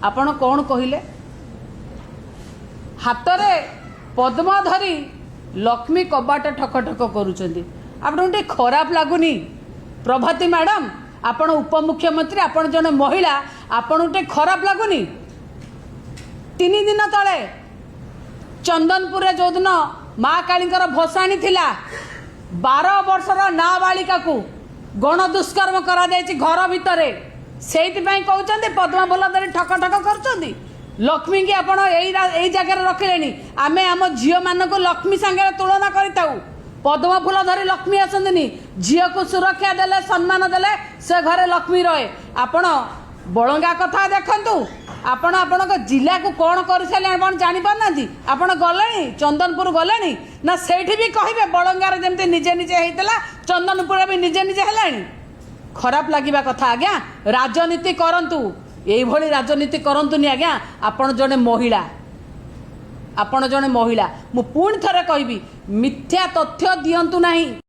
ଆପଣ କ'ଣ କହିଲେ? ହାତରେ ପଦ୍ମ ଧରି ଲକ୍ଷ୍ମୀ କବାଟ ଠକ ଠକ କରୁଛନ୍ତି। ଆପଣଙ୍କୁ ଟିକେ ଖରାପ ଲାଗୁନି, ପ୍ରଭାତୀ ମ୍ୟାଡ଼ାମ? ଆପଣ ଉପମୁଖ୍ୟମନ୍ତ୍ରୀ, ଆପଣ ଜଣେ ମହିଳା, ଆପଣଙ୍କୁ ଟିକେ ଖରାପ ଲାଗୁନି? 3 ଦିନ ତଳେ ଚନ୍ଦନପୁରରେ ଯେଉଁଦିନ ମା କାଳୀଙ୍କର ଭସାଣି ଥିଲା, 12 ବର୍ଷର ନାବାଳିକାକୁ ଗଣଦୁଷ୍କର୍ମ କରାଯାଇଛି ଘର ଭିତରେ। ସେଇଥିପାଇଁ କହୁଛନ୍ତି ପଦ୍ମଫୁଲ ଧରି ଠକ ଠକ କରୁଛନ୍ତି। ଲକ୍ଷ୍ମୀକି ଆପଣ ଏଇ ଜାଗାରେ ରଖିଲେଣି। ଆମେ ଆମ ଝିଅମାନଙ୍କୁ ଲକ୍ଷ୍ମୀ ସାଙ୍ଗରେ ତୁଳନା କରିଥାଉ। ପଦ୍ମ ଫୁଲ ଧରି ଲକ୍ଷ୍ମୀ ଆସନ୍ତିନି। ଝିଅକୁ ସୁରକ୍ଷା ଦେଲେ, ସମ୍ମାନ ଦେଲେ ସେ ଘରେ ଲକ୍ଷ୍ମୀ ରହେ। ଆପଣ ବଳଙ୍ଗା କଥା ଦେଖନ୍ତୁ। ଆପଣ ଆପଣଙ୍କ ଜିଲ୍ଲାକୁ କ'ଣ କରିସାରିଲେ, ଆପଣ ଜାଣିପାରୁନାହାନ୍ତି? ଆପଣ ଗଲେଣି, ଚନ୍ଦନପୁର ଗଲେଣି ନା? ସେଇଠି ବି କହିବେ, ବଳଙ୍ଗାରେ ଯେମିତି ନିଜେ ନିଜେ ହେଇଥିଲା, ଚନ୍ଦନପୁରରେ ବି ନିଜେ ନିଜେ ହେଲାଣି। ଖରାପ ଲାଗିବା କଥା ଆଜ୍ଞା। ରାଜନୀତି କରନ୍ତୁ, ଏଇଭଳି ରାଜନୀତି କରନ୍ତୁନି ଆଜ୍ଞା। ଆପଣ ଜଣେ ମହିଳା, ଆପଣ ଜଣେ ମହିଳା। ମୁଁ ପୁଣି ଥରେ କହିବି, ମିଥ୍ୟା ତଥ୍ୟ ଦିଅନ୍ତୁ ନାହିଁ।